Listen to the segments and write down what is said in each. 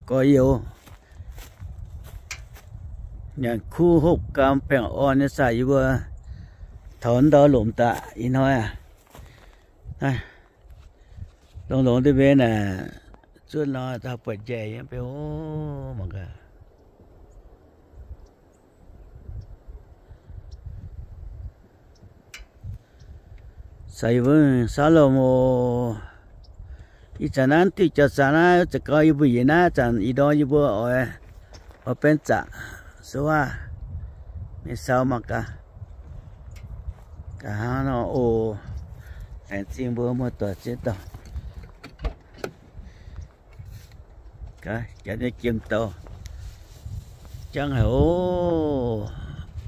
gorx-youz, nyanc kuv hopv gaam baengh orn nyei saah, yie mbuo taux ndau lomc daaih ih hnoi aac. Longx-longx duqv mbenc naaic, zuov nor daaih buatc njaih nyei mbenc oc, mangc gaax. Saaux yie mbuo saauv lomh oc. Ih zanc naaiv diuh jauv-zaangc naaiv, za'gengh yie mbuo yiem naaiv zanc ih ndorm yie mbuo oix, oix benx zaqc suv waac mingh saaux mangc gaax. Gaax hnangv nor oc. Laengz zingh mbuo muoz-doic ziex dauh. Gaax, janx nyei jiem dauh jangv haic oc.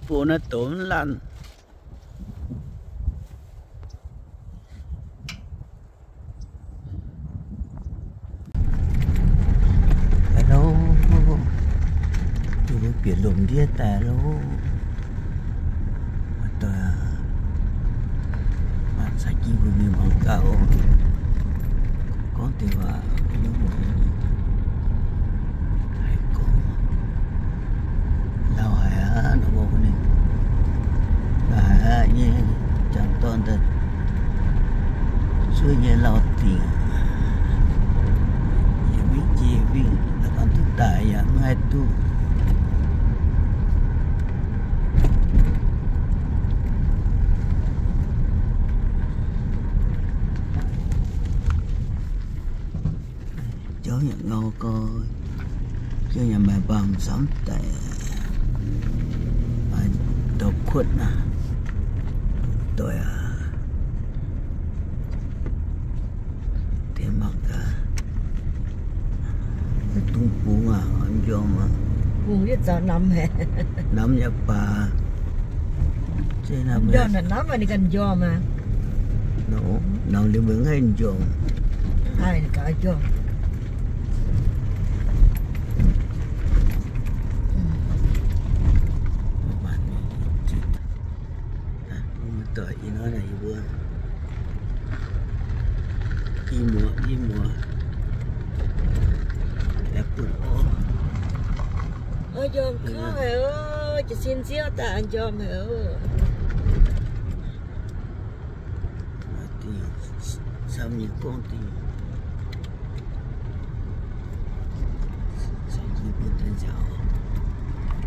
Bung naaiv doz mv laanh. Haiz loh, yie mbuo bieqc lomc ndiev daaih loh. Mv doic aac, mangc caux jienv mbuo mingh mangc gaax oc. Gorngv deix waac, haiz gorngv lauh haic aqv, nor mbuo ninh lauh haic aqv nyei, jangx dorn daaih zuov nyei lauh dingc. Yie mingh jiex mingh, la'ganh duqv daaih yaac mv haih duqv. Jauv yaac ngau gau, jauv yaac maaih mbaamh samv daic, maaih ndau kuotv naaic, doic aac. Deix mangc gaax, dungx bungx aac, njormh aac. Bungx yie zaux namx haic. Namx yaac baac. Njormh naaic namx aac, ninh ganh njormh aac. Namx liuz mbuo haih njormh. Haih gaax njormh. Doic ih hnoi naaic yie mbuo i muoz i muoz laaix buonc orv. Njormh kouv haic oc, jiez sin nziouv daaih njormh haic oc. Camv nyei gorngv dingc.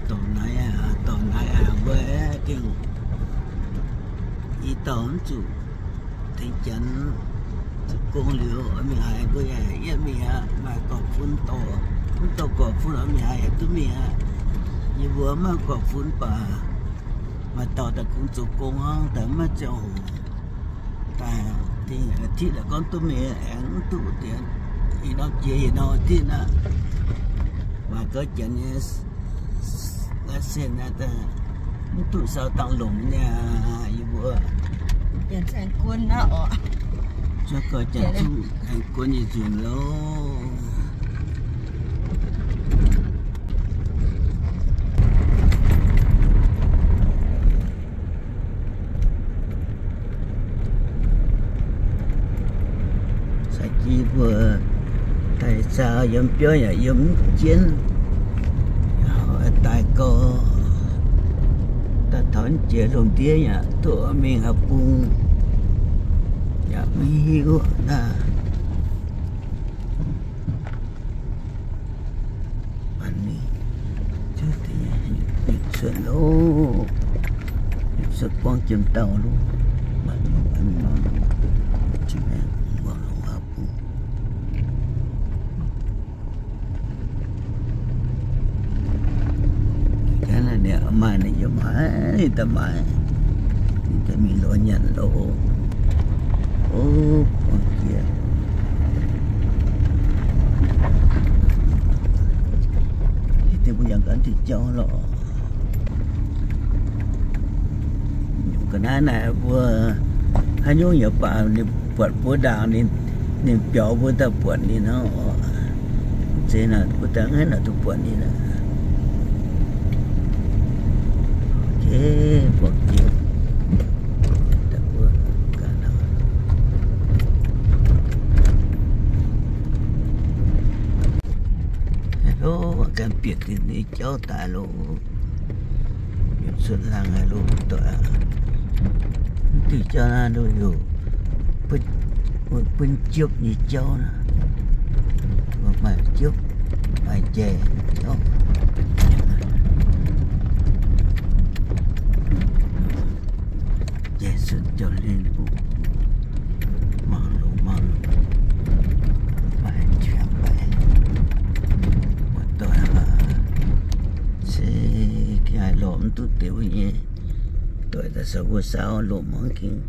Dorngx naaiv aac, dorngx naaiv aac, mbuo gengh i dauh mv zuqc tengx janx zuqc gong liuz, mingh haaix mbuo yaac yietv mingh aqv. Maaih gorqv-fun dorh, mv dorh gorqv-fun mingh haaix yaac duqv mingh aqv. Yie mbuo maiv gorqv-fun baac maaih dauh daaih kungx zoux gong hnangv, daaih maiv ziangh hoc. Daaih dingh a'tikv la'gorngv duqv mingh aengx mv duqv diex. Ih norm jiex yietc norm a'tikv aqv. Maaih gauh janx nyei license naaiv, mv duqv sau dangh longc nyei aqv. Yie mbuo janx aengx guon aqv oc. Cuotv gau janx zungv aengx guon nyei nzunc loh. Caux jienv mbuo daaih zaah yiem biauv yaac yiem mv jienv, daaih gau, daaih taux jiex lungh ndiev yaac duqv mingh haaix bung yaac maiv hiuv naaiv. Mingh cuotv loh, cuotv buangv jiem dauh loh. Maaih ninh yiem haaix ninh daaih maaih, ninh daaih mingh lorz nyanc loh. O, buangv jiex. Deix mbuo yangh gaax diuh jauv lorqc. Ga'naaiv naaic mbuo haaix nyungc yaac baac ninh buatc mbuo ndaangc, ninh biaux mbuo daaih buatc ninh nor. Zeiz naaic mbuo daaih ngaeqv naaic duqv buatc ninh aqv. Buangv jiex. Daaih mbuo ganh nor. Ov, ganh bieqc deix nyei jauv daaih loh. Yietc cuotv laangh haic loh, doic aac. Mv diuh jauv naaiv nduov heuc buonv jiepv nyei jauv naaic. Maaih jiepv, maaih njaih jauv. Njaih cuotv jauv liuz, mangc loh mangc loh, maaih qiemx mbaih. Muoz-doic aac, se gengh haiz lorz mv duqv deix wuov nyei. Doic daaih sau wuov saauv loh mangc gengh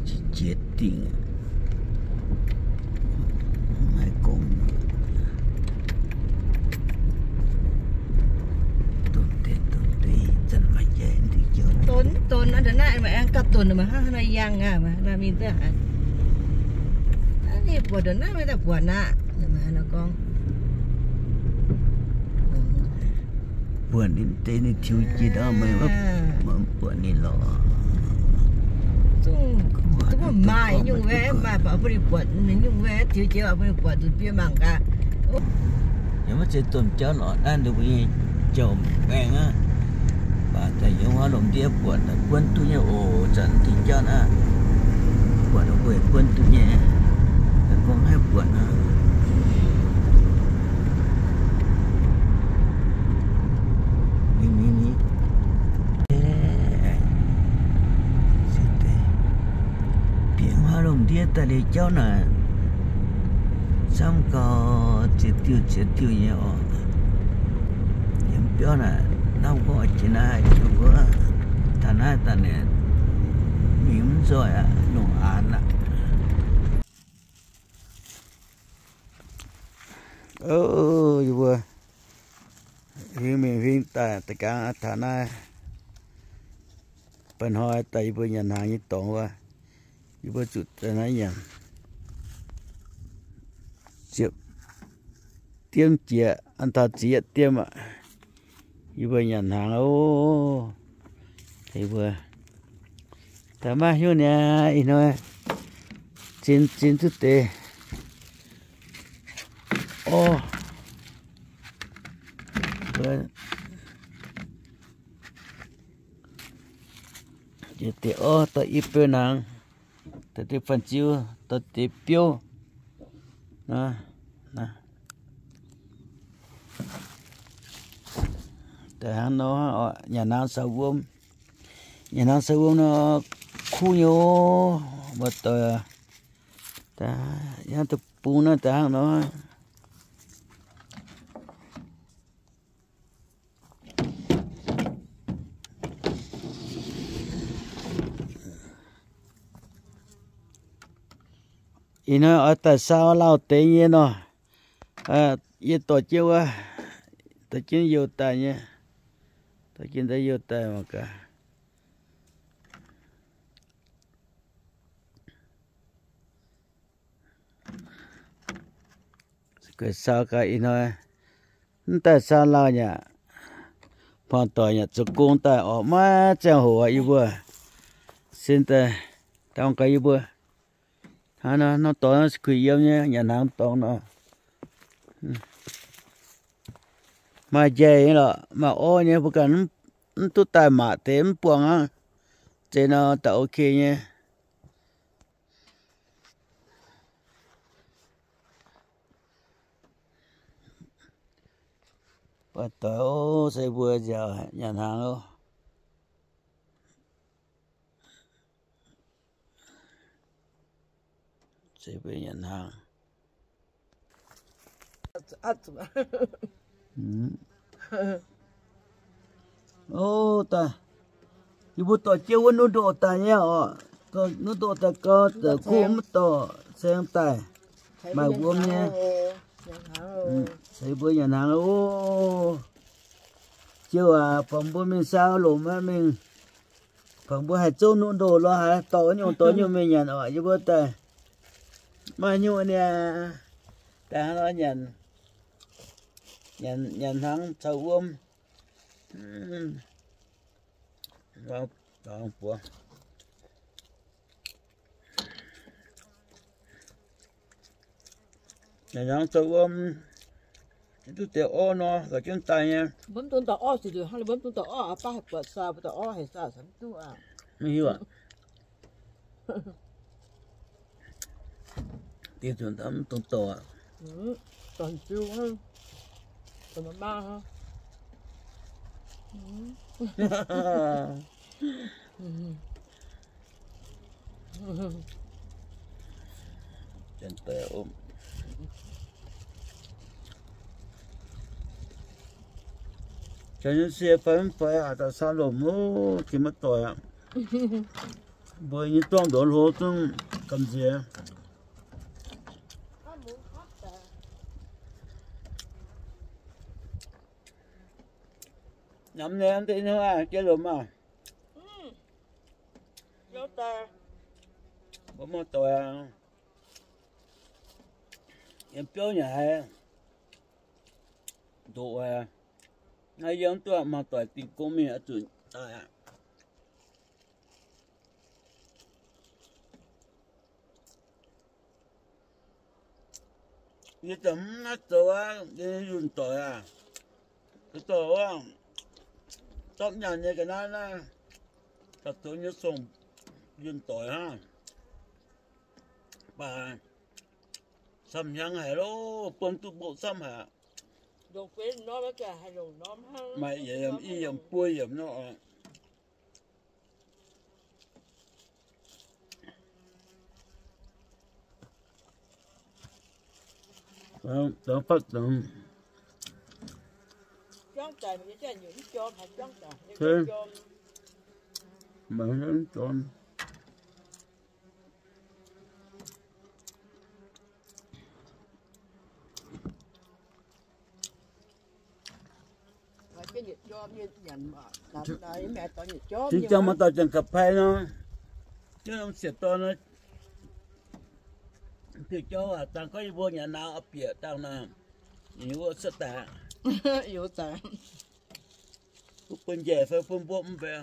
jiex jiex dingh. Maiv gorngv, donx donx naaiv, ndongc naaiv maaih aengx gauh donx, maaih hnangv nor yangh aqv, maaih hnangv nor mingh duqv haaix. Ninh buatc ndongc naaiv maiv daaih buatc aqv, ninh gorngv. Buatc ninh deix ninh tiux jiex ndau, meih maiv buatc ninh lorqc. Zungv maaih nyungc waeqv, maaih baac bun ninh buatc, nyungc waeqv tiux jiex baac bun ninh buatc nzunc biei mangc gaax. Yaac maiv zeiz domh jauv lorqc, naaiv nduov mbuo nyei jauv-maengx aqv. Baac daaih yiem wuov lomh ndiev buatc daaih buonv duqv nyei oc, zanc diuh jauv naaiv. Buatc mbuo buonv duqv nyei, gorngv haiv buatc nor. Bieqc wuov lomh ndiev daaih liuz jauv naaic, camv gau, ziex diuh ziex diuh nyei oc. Yiem biauv naaic, hnamv gorngv jiex naaiv jiex wuov, taux naaiv daaih naaic, mingh mv nzoih aqv, longc aanx aqv. Ov, yie mbuo huingx mingh huingx daaih, da'gaang taux naaiv, ba'hnoi daaih yie mbuo nyanc hnaangx nyei dorngx wuov, yie mbuo zuqc daaih naaiv nyanc. Ziepc diemv jiex, an taux ziepc yietv diemv aqv. Yie mbuo nyanc hnaangx ov. Yie mbuo daaih maiv hiuv niaa, ih hnoi zin zin duqv deix. Orv, jiex deix orv dorh i beu hnaangx, dorh deix fanh-ziu, dorh deix biouv. Daaih hnangv nor, nyanc hnaangx caux wuom. Nyanc hnaangx caux wuom nor, kuv nyei ov, muoz-doic. Daaih hnangv deic-bung naaiv daaih hnangv nor. Ih hnoi oix daaih saau lauh deix nyei nor, yie dorh jienv wuov, dorh jienv youh daaih nyei, dorh jienv daaih youh daaih mangc gaax. Guaix saau gaax ih hnoi, mv daaih saau lauh nyei aqv. Hmuangx doic yaac zoux gong daaih orqc, maiv ziangh hoc aqv yie mbuo. Sin daaih, dangh gaax yie mbuo. Hnangv nor, norm dorngx kuinx yiem nyei, nyanc hnaangx dorngx nor. Maaih njaih nyei lorqc, maaih orv nyei, mbuo ganh mv duqv daaih maaic deix mv buangh aqv. Zeiz nor daaih ok nyei. Buatc doic ov, se mbuo nziaauc nyanc hnaangx ov. Se mbuo nyanc hnaangx. Ov, daaih, yie mbuo dorh jienv wuov nuqv ndoqv daaih nyei orqc. Dorh nuqv ndoqv daaih gau, deix kuv mv dorh saeng daaih, maaih wuom nyei. Se mbuo nyanc hnaangx ov. Jiouv aac, bangc mbuo mingh saau lomc maiv mingh. Bangc mbuo haih zouv nuqv ndoqv lorz haaix, dorh wuov nyungc dorh nyungc mingh nyanc orqc. Yie mbuo daaih maaih nyungc niaa, daaih hnangv nor nyanc, nyanc hnaangx caux wuom. Nyanc hnaangx caux wuom, Duqv deix orv nor, ga'jienv daaih nyei. Mbuo mv dungx dorh orv ziqc nduqc hnangv, mbuo mv dungx dorh orv aqv, baav haih buatc saa, mbuo dorh orv haic saa, mv duqv aqv. Mv hiuv aqv. Diex zuqc mv dungx dorh aqv. Dorh jiu, dorh maa hnangv. Caux nyei sie fai mv fai, haaix dauh saa lomc, jiex maiv doic aqv. Mbuo nyei dorngx ndoqv hlo zungv gamh nziex. Namx nyei deix nyei aac, jiex lomc maah. Mbuo maiv doic aqv. Yiem biauv nyei haiz ndoqc aqv. Naaiv yiem duqv maaih doic dingh gong mingh oix zuqc daaih aqv. Yie za'gengh mv naaiv zoux aqv, yie yunh doic aqv. Zorqv nyaanh nyei ga'naaiv naaiv, caux zoux nyei song yunh doic hnangv. Baac camv hnyangx haic loh, buonv duqv mbuo camv haic. Maaih yietc yiemc, i yiemc, buo yiemc nor. Cingx ziangh maaih dauh ziangh ga'pai nor, jienv norm siec dorn nor, diuh jauv aac, dangh gorngv yie mbuo nyanc nauz oix bieqc dangh nor, ninh wuov cuotv daaih, bun njaih fai bun mbuo mv bei.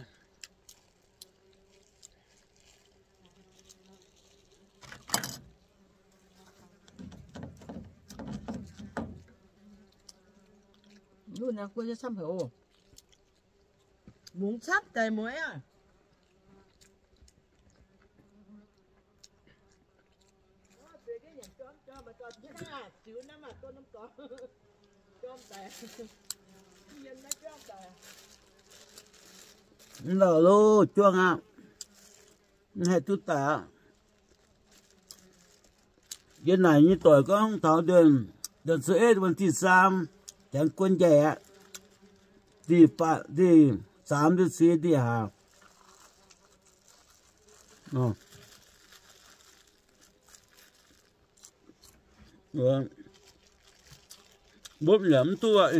Mungz camv daaih mueiz aqv. Mv lauh loh, juangv aqv. Mv haih duqv daaih aqv. Yie naaic nyei doic gorngv taux เดือนสิบเอ็ด วันที่สาม janx guon njaih aqv. ที่สาม ที่สี่ ที่ห้า mbopv nyanc mv duqv aqv.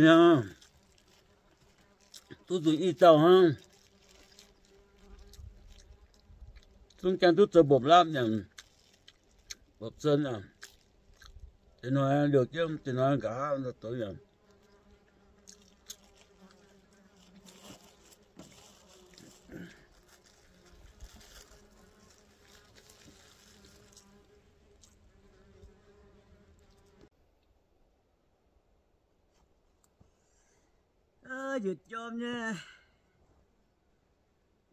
Duqv zuqc i dauh hnangv. Zungv gaengh duqv zoux mbopv laapv nyanc, mbopv zon aqv. Deix hnoi liouh jienv, deix hnoi nqa'haav zoux nyanc. Yietc jorm nyei,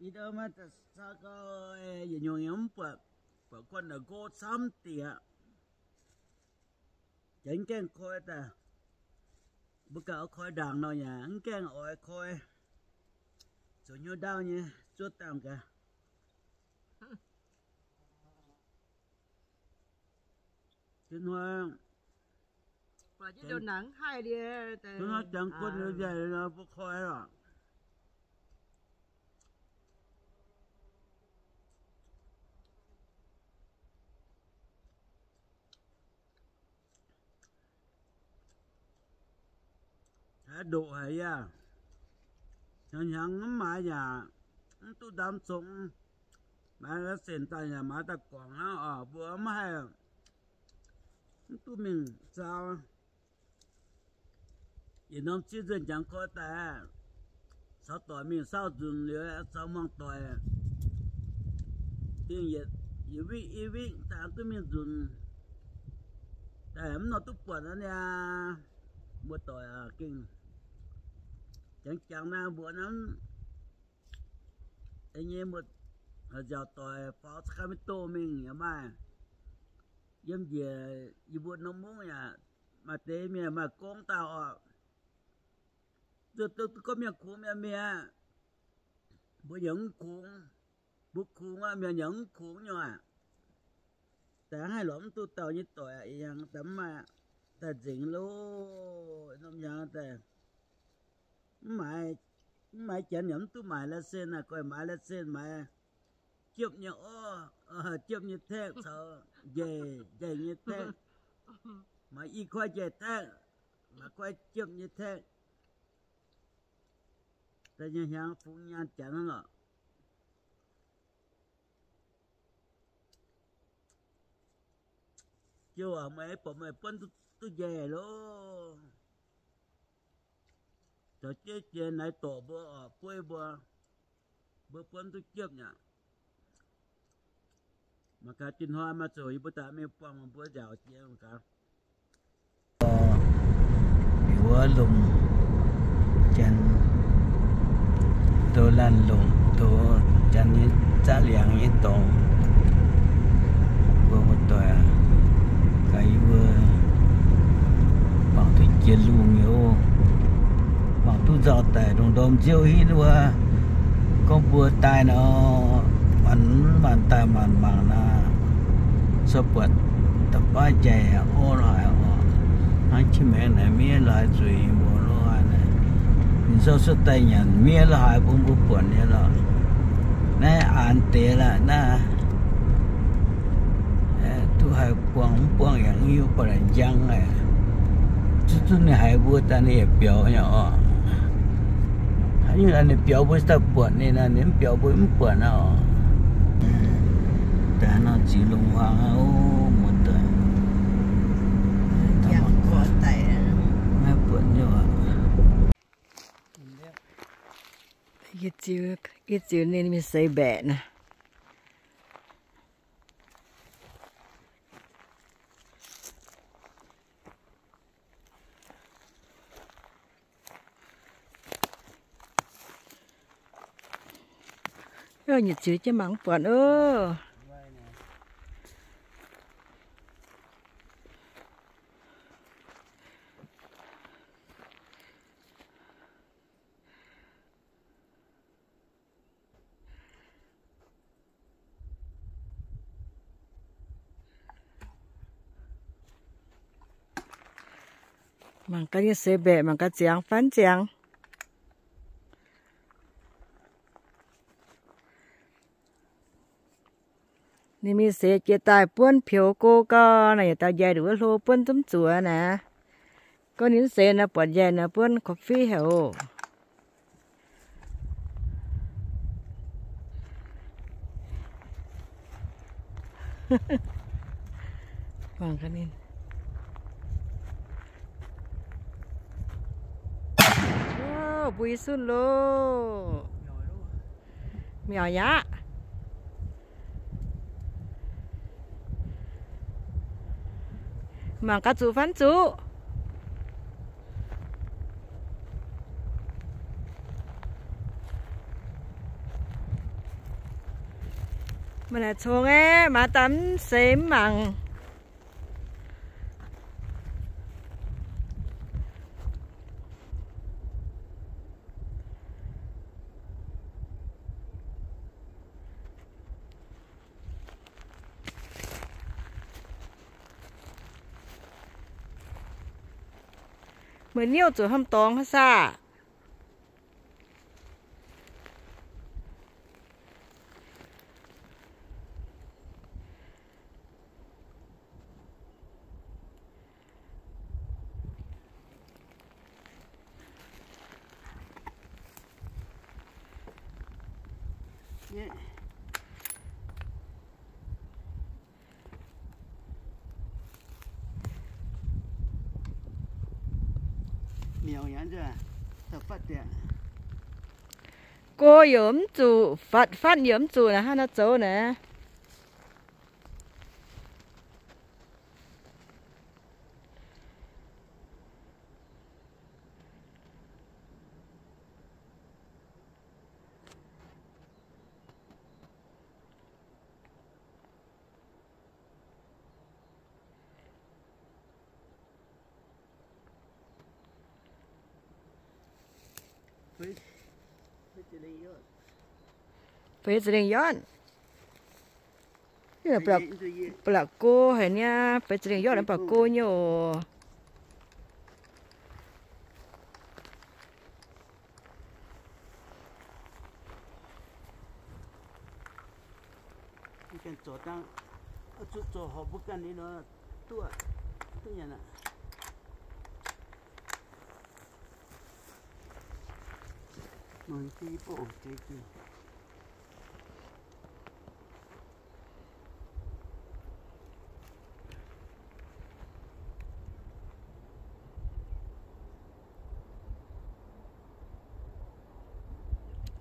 ih ndau maaih da'sau gau, yietc nyungc yaac mv buatc, buatc guanh naaic nqo camv dieqc. Janx gaengh koi daaih, mbuo gauh oix koi ndaangc nor yaac mv gaengh oix koi. Zoux hnyouv ndaauv nyei zuov dangh gaax. Hnoi, hnoi janx guon njaih nor mbuo koi lorqc. Haaix ndoqc haic yaac hnyangx hnyangx mv maaiz yaac mv duqv ndamv zong. Maaiz la'senc daaih yaac maaiz daaih guangc hnangv oc. Mbuo mv haih, mv duqv mingh saau. Yietc norm ziev nzuonx jangx koi daaih, caux doic mingh saauv nzunc liuz, caux muangx doic, dingh yietc win i win daaih duqv mingh nzunc, daaih mv nor duqv buatc aqv niaa. Muoz-doic gengh jangx jangx naaiv mbuo naaiv nyei muoz, nziaauc doic faaux caqv gaax maiv doh mingh yaac maaih. Yiem njiec yie mbuo norm mungv yaac maaih deix mienh maaih gong dauh oc. Duqv gorngv mienh kungx mienh mi'aqv. Mbuo yaac mv kungx, mbuo kungx aqv, mienh yaac mv kungx nyei aqv. Daaih haih lorz mv duqv dauh nyei doic aqv, yangh daaih mv maaih, daaih nzengc loh, norm hnyangx daaih mv maaiz, mv maaiz janx yaac mv duqv maaiz license aqv, goiv maaiz license maaiz jiepv nyei orv, jiepv nyei tax caux njaih, njaih nyei tax, maaiz i koi njaih tax, maaiz koi jiepv nyei tax. Daaih nyei hnyangx fungx nyaanh janx hnangv lorqc. Jiouv aac, meih buatc meih buonv duqv njaih loh. Caux jienv jiex naaiv dorc mbuo oc, bueiv mbuo, mbuo buonv duqv jiepv nyei aqv. Mangc gaax ih hnoi maaih zuqc yie mbuo daaih mingh buangh mbuo nziaauc jiex mangc gaax. Wuov lomc, janx, douz laanh lomc, douz janx nyei zaqv liangx nyei dorngx. Mbuo muoz-doic aac, gaax yie mbuo mangc duqv jiex lungh yoc, mangc duqv nzauh daic ndongc ndorm nziouv hitv wuov. Gorngv mbuo daaih nor, maanc maanc daaih maanc mangc naaic, corc buatc da'baav njaih orv lorh haaix oc. Hnangv qiex maengx naaic miev lorh haaix zuqc mbuo lorh haaix naaic, ninh corc cuotv daaih nyanc miev lorh haaix bun mbuo buatc nyei lorh. Naaiv aanx deix lorqc naaiv. Duqv haih buangh mv buangh yaac mv hiuv, buatc laaix njang aqv. Zunv zunv ninh haiz mbuo daaih ninh yaac biaux nyei oc. Haaix nyungc ninh biaux mbuo daaih buatc ninh, ninh mv biaux mbuo mv buatc nor. Daaih nor ziux lungh huaang aqv, muoz-doic. Maiv buatc nyei oc. Yie ziux ninh mingh seix mbaeqc naaic. Nyic ziux jienv mangc buatc oc. Mangc gaax nyei seix mbaeqc, mangc gaax ziangx fai mv ziangx. Ninh mingh seix jiex daaih buonv peux go gau, naaiv yietc dauh njaih nduqc wuov hlo buonv zunv zuoqc naaic. Gorngv ninh mv seix naaiv buatc njaih naaiv buonv coffee haic oc. Mbui sunv loh. Miaux aqv. Mangc gaax zuqc fai mv zuqc. Maaih naaic congx aeqv, maaiz daaih mv seix mv mangc. Meih niouv zuqc hnamv dorngx hnangv saah? Go yaac mv zuqc, fatv fatv yaac mv zuqc naaic, hnangv naaiv zoux naaic. Beix za'lengh yorn. Ba'laqc go haic niaa, beix za'lengh yorn naaiv ba'laqc go nyei oc.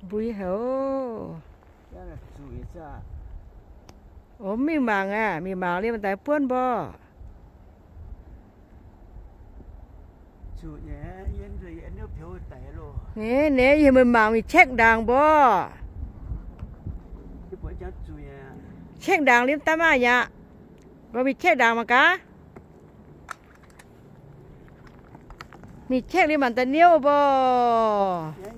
Mbui haic oc. Oc, mingh mangc aqv. Mingh mangc liemh daaih buonv mborqv. Ninh, ninh, yie mingh mangc mingh check ndaangc mborqv. Check ndaangc liemh daaih maah yaac. Mborqv mingh check ndaangc mangc gaax. Mingh check liemh mangc daaih niouv mborqv.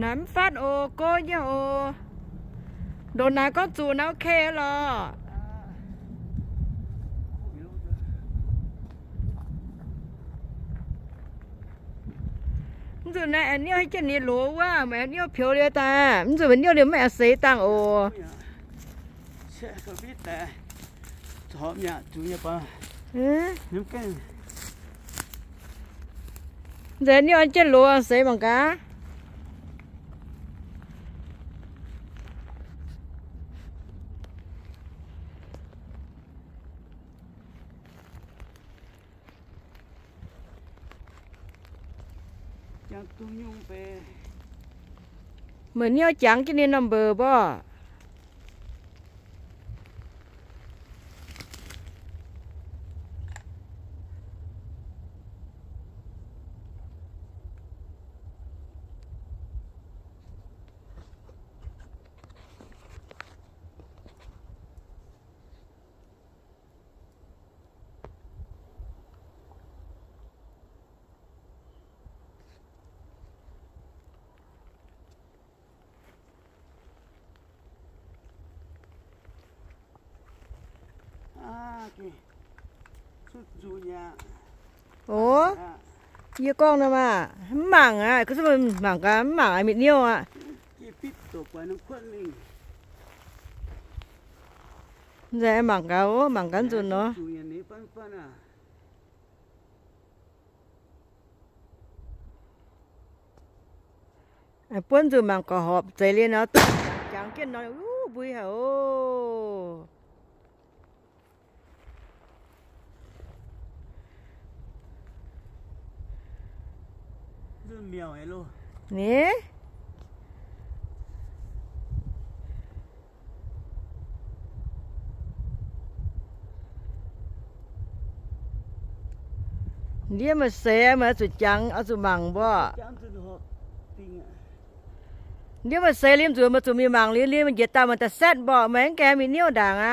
Naaiv mv fatv oc, go nyei oc. Ndongc naaiv gorngv zuqc naaiv ok lorqc. Mv zuqc naaiv aengx niouv jienv ninh loz wuov, aengx niouv peux liuz daaih. Mv zuqc niouv liuz maiv aengx seix dangh oc. Nzengc niouv jienv loz seix mangc gaax. Meih niouv jangx jienv ninh norm mbeix mborqv. Oc, yie gorngv nor maah, mv mangc aqv, mangc gaax, mv mangc aqv, mingh niouv aqv. Nzengc mangc gaax oc, mangc gaax nzunc nor. Buonv nzunc mangc gorqv horpc zeiz liuz nor, duqv jangx jienv nor, uv, mbui haic oc. Ni. Ndiev meih seix meih oix zuqc jangx, oix zuqc mangc mbuo. Ndiev meih seix liemh nzunc meih zuqc mingh mangc liuz, liuz meih njiec daaih meih daaih setv mborqv, meih mv gaengh mingh niouv ndaangc aqv.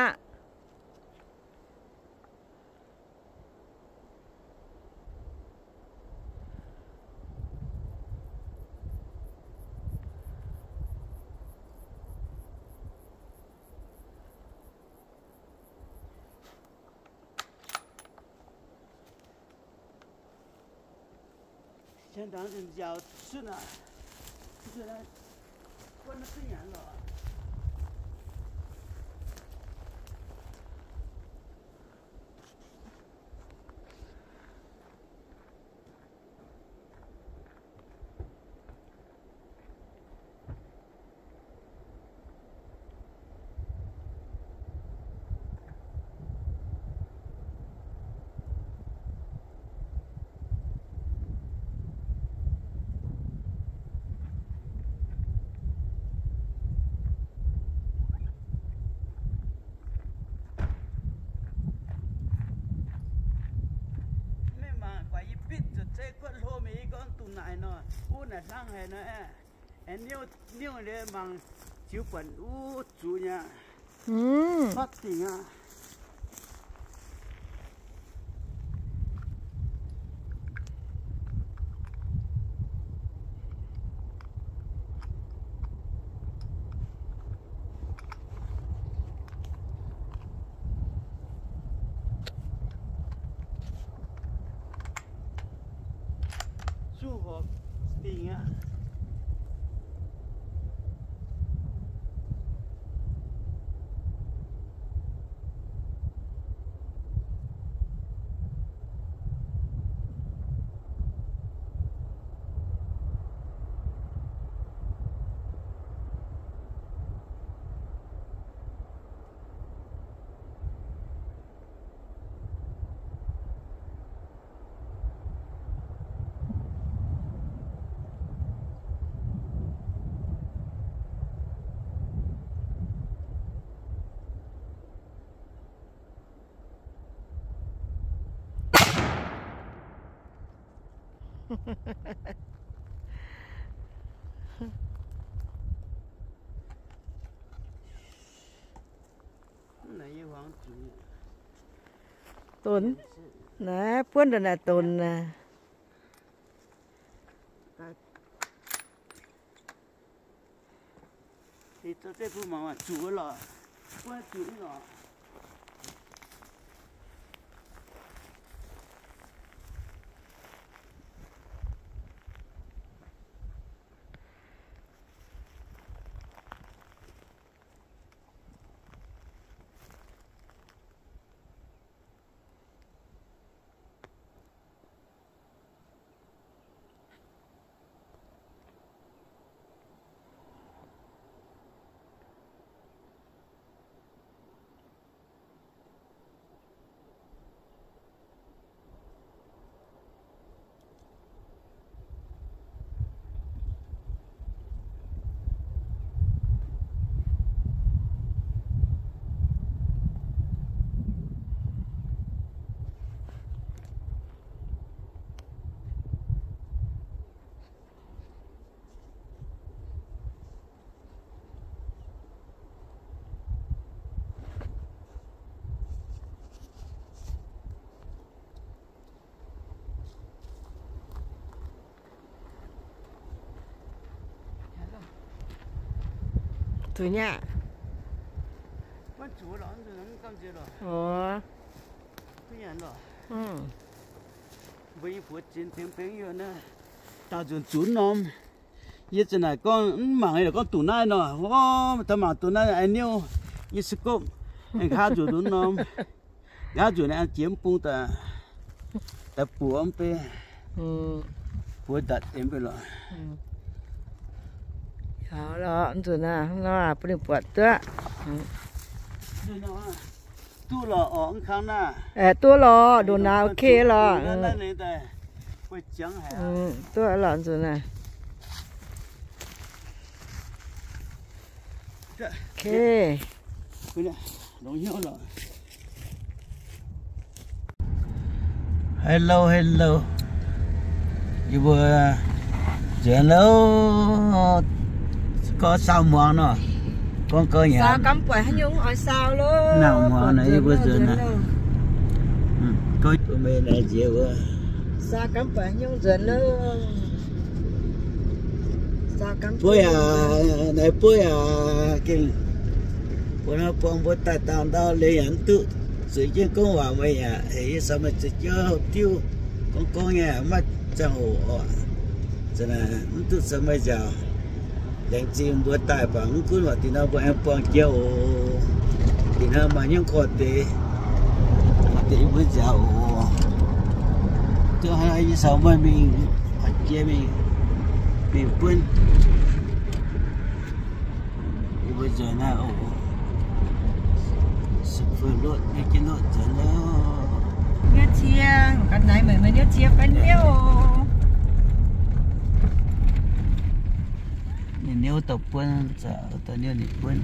Naaic nor, wuov naaic hlang haic nor, aengx niuv, niuv liuz mangc ziux buatc wuov zuqc nyei aqv. Hotv dingc aqv. Zuqc horpc dingc aqv. Donx. Naaiv buonv ndongc naaic donx naaic. Zuqc nyei aqv. Oc. Mbuo nyei buoz zinh tengx bengv yie naaiv, daauh nzunc zuqc norm. Yie za'naaic gorngv mv mangc, gorngv duqv naaiv nor, o, taux mangc duqv naaiv, aengx niuv, yie se gorngv aengx nqaatv nzunc duqv norm. Nqaatv nzunc naaiv jiex mv bung daaih, daaih buoz mv bei, buoz ndatc deix mv bei lorqc. Lorqc, nzunc naaiv nor bun ninh buatc duqv. Duqv lorqc, oc, mv kang naaiv. Duqv lorqc, ndoqc naaiv ok lorqc. Duqv lorqc nzunc naaiv. Ok. Hello, hello. Yie mbuo nzuonx loh. Gorngv saau hmuangx nor. Gorngv gau nyei. Saau gamv buatc haaix nyungc oix saau loh. Nangh hmuangx nor yie mbuo nzuonx aqv. Gorngv mbuo meih naaiv nziex wuov. Saau gamv buatc haaix nyungc nzuonx loh. Bueiv aac, naaiv bueiv aac, gengh mbuo nor buangh mbuo daaih dangh ndau liuz yaac mv duqv zueiz jienv gorngv waac meih yaac heuc yie caux meih zueiz jienv houv diuv gorngv gorngv nyei, maiv ziangh hoc oc. Za'naaic mv duqv caux meih nziaauc. Laengz zingh mbuo daaih baac mv gunv waac dingc nor mbuo aengx buangh jiex oc. Dingc nor maaih hnyouv korv deix, korv deix yie mbuo nziaauc oc. Duqv hnangv yie caux meih mingh, jiex mingh, mingh buonv. Yie mbuo nzuonx naaiv oc. Lotv, yie jienv lotv nzuonx loh. Niouv cie, ga'naaiv meih, meih niouv cie fai niouv oc. Ninh niouv dauh buonv, dauh niouv ninh buonv.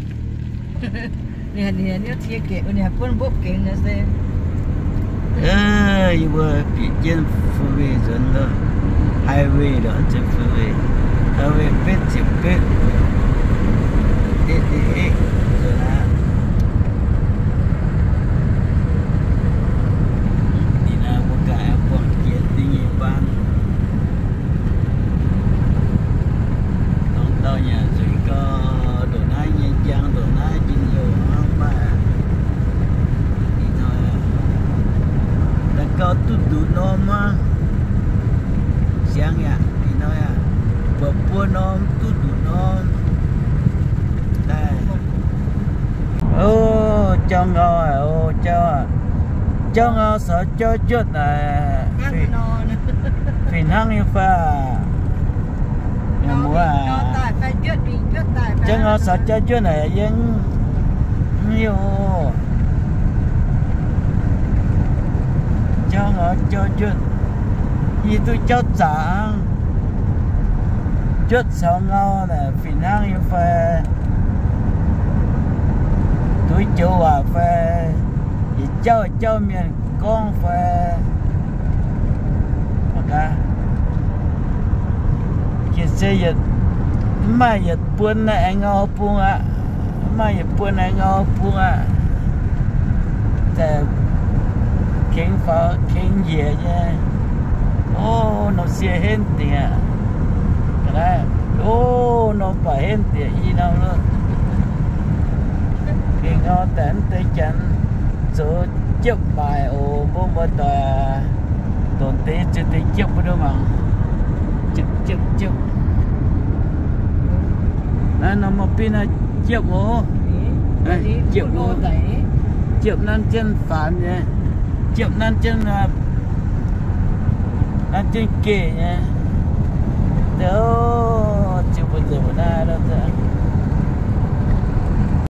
Ninh, ninh niouv cie gec, ninh haih buonv mbopv gengx nor se. Yie mbuo bieqc jienv fu-mengh nzuonx loh. Highway lorqc, highway betv ziepc betv, eighty-eight nzunc aqv. Ninh naaiv mbuo ganh aengx buangh jiex dingh nyei baan. Dongh dauh nyanc nzueic gau, ndongc naaiv nyei njang, ndongc naaiv njien-youh hnangv maaih. Ih hnoi daaih gau duqv nduqc norm aqv. Siang yaac ih hnoi aqv, buatc buo norm duqv nduqc norm daaih. O, jauv ngau aqv, o, jauv aqv. Jauv ngau caux jauv njuotv naaic, fih hnangv nyei fai? Mienh muoz aac, jauv ngau caux jauv njuotv naaic yie mv hiuv. Jauv ngau jauv njuotv, yie duqv jauv zaqc hnangv. Njuotv caux ngau naaic fih hnangv nyei fai? Duqv joux waac fai? Yietc jauv jauv mienh gorngv fai? Mv gaax, se yietc, mv maaih yietc buonc naaiv aengx ngau bung aqv. Mv maaih yietc buonc aengx ngau bung aqv. Daaih kengx faaux kengx njiec nyei. O, norm sie henv dingc aqv. Ga'naaiv, o, norm baac henv diex i norm lo. Gengh ngau daaih mv deix janx zoux jiepv maaic oc. Mbuo muoz-doic, ndongc deix ziouc deix jiepv mbuo mangc. Jiepv, jiepv, jiepv. Naaiv norm mbuo naaiv jiepv oc. Jiepv, jiepv nanv jienv faanx nyei. Jiepv nanv jienv, nanv jienv geh nyei. Ziouc mbuo nzengc mbuo naaiv.